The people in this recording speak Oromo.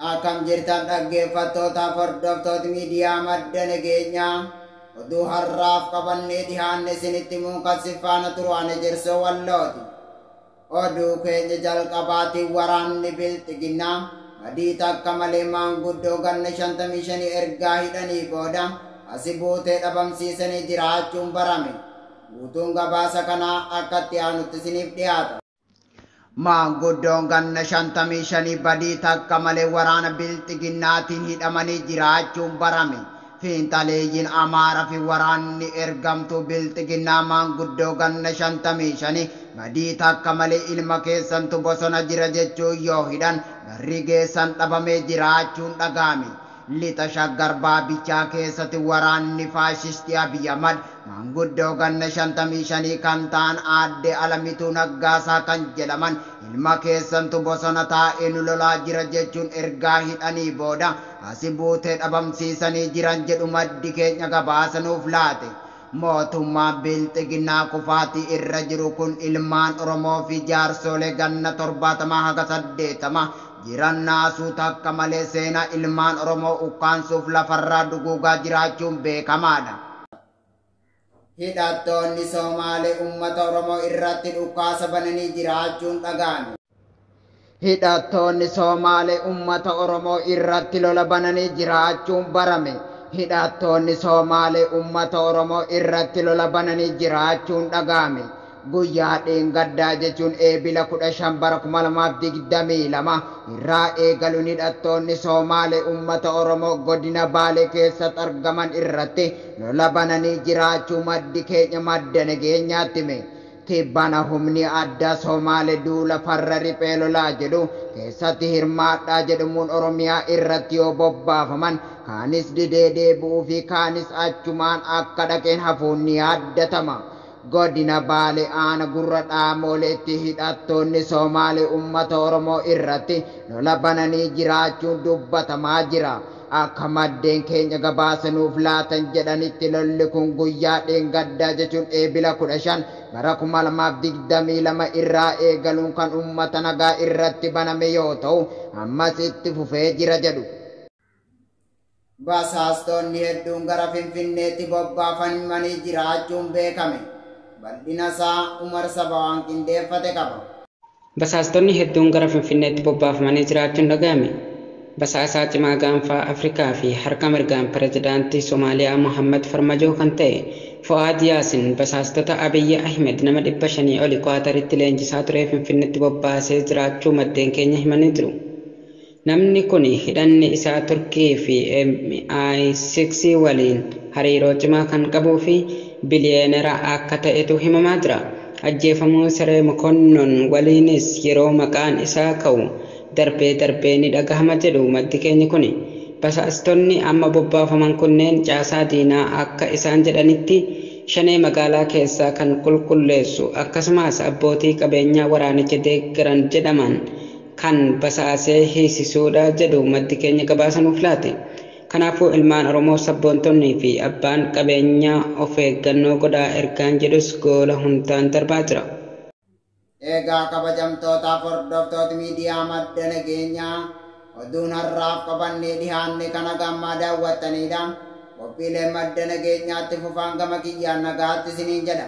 Akkam jirtan dhaggeeffattootaaf hordoftoota miidiyaa madda nageenyaa, oduu har'aaf qabannee dhihaanne isinitti himuun kan si faana turu ani Jirsoo Wallooti. Oduu keenya jalqabaatiin waraanni bilxiginnaa badii takka malee maanguddoo ganna 55 ergaa hidhanii booda asi buutee dhabamsiisanii jiraachuun barame. Guutuun gabaasa kanaa akka itti aanutti isiniif dhiyaata. Maanguddoon ganna 55 badii takka malee waraana bilxiginnaatiin hidhamanii jiraachuun barame. Fiinxaleeyyiin Amaaraa fi waraanni ergamtuu bilxiginnaa maanguddoo ganna 55 badii takka malee ilma keessantu bosona jira jechuun yoo hidhan barri geessan dhabamee jiraachuun dhaga'ame. Lixa Shaggar Baabichaa keessatti waraanni faashistii Abiy Ahmad maanguddoo ganna 55 kan ta'an aadde Alamituu Naggaasaa kan jedhaman ilma keessantu bosona taa'ee nu lolaa jira jechuun ergaa hidhanii booda asi buutee dhabamsiisanii jiran jedhu maddi keenya gabaasa nuuf laate. Mootummaan bilxiginnaa kufaatii irra jiru kun ilmaan Oromoo fi jaarsolee ganna 70 haga 80 jiran naasuu takka malee seenaa ilmaan Oromoo ukkaansuuf lafarraa duguugaa jiraachuun beekamaadha. Hidhattoonni Somaalee uummata Oromoo irratti dhukaasa bananii jiraachuun dhaga'ame. Hidhattoonni Somaalee uummata Oromoo irratti lola bananii jiraachuun barame. Hidhattoonni Somaalee uummata Oromoo irratti lola bananii jiraachuun dhaga'ame. Guyyaa dheengaddaa jechuun eebila 15 bara 2022 irraa eegaluun hidhattoonni Somaalee uummata Oromoo godina Baalee keessatti argaman irratti lola bananii jiraachuu maddi keenya madda nageenyaatti hime. Tibbana humni addaa Somaalee duula farra riphee lolaa jedhu keessatti hirmaadhaa jedhamuun Oromiyaa irratti yoo bobbaafaman kaanis didee deebi'uu fi kaanis achumaan akka dhaqeen hafuun ni yaaddatama. Godina Baalee aana gurra dhaamoleetti hidhattoonni Somaalee uummata Oromoo irratti lola bananii jiraachuun dubbatamaa jira. Akka maddeen keenya gabaasa nuuf laatan jedhanitti lolli kun guyyaa dheengaddaa jechuun eebila 15 bara 2022 irraa eegaluun kan uummata nagaa irratti baname yoo ta'u ammas itti fufee jira jedhu. Basaastonni hedduun gara Finfinneetti bobbaafamanii jiraachuun beekame. Bal'ina isaa Umar Sabawaan qindeeffate qaba. Basaastonni hedduun gara Finfinneetti bobbaafamanii jiraachuun dhaga'ame. Basaasaa cimaa gaanfaa Afrikaa fi harka mirgaan pirezidaantii Somaaliyaa Mohammad Farmajoo kan ta'e Fu'aad Yaasin basaastota Abiyyi Ahmed nama 500 oli Kwaataritti leenjisaa turee Finfinneetti bobbaasee jiraachuu maddeen keenya himanii jiru. Namni kun hidhanni isaa Turkii fi MI6 waliin hariiroo cimaa kan qabuu fi biliyeenera akka ta'etu himamaa jira. Ajjeefamuu Siree Mokonnon waliinis yeroo maqaan isaa ka'u darbee darbee ni dhagahama jedhu maddi keenya kuni. Basaastonni amma bobbaafaman kunneen caasaa diinaa akka isaan jedhanitti shanee magaalaa keessaa kan qulqulleessu akkasumas abbootii qabeenyaa waraanicha deeggaran jedhaman kan basaasee hiisisuudha jedhu maddi keenya gabaasa nuuf laate. Kanaafuu ilmaan Oromoo sabboontonnii fi abbaan qabeenyaa of eeggannoo godhaa ergaan jedhus goola hundaan darbaa jira. Egaa kabajamtootaaf hordoftoota miidiyaa madda nageenyaa oduun har'aaf qabannee dhihaanne kana gammaa daawwattanidha. Qophiileen madda nageenyaatti fufaan gama kiyyaan nagaatti isiniin jedha.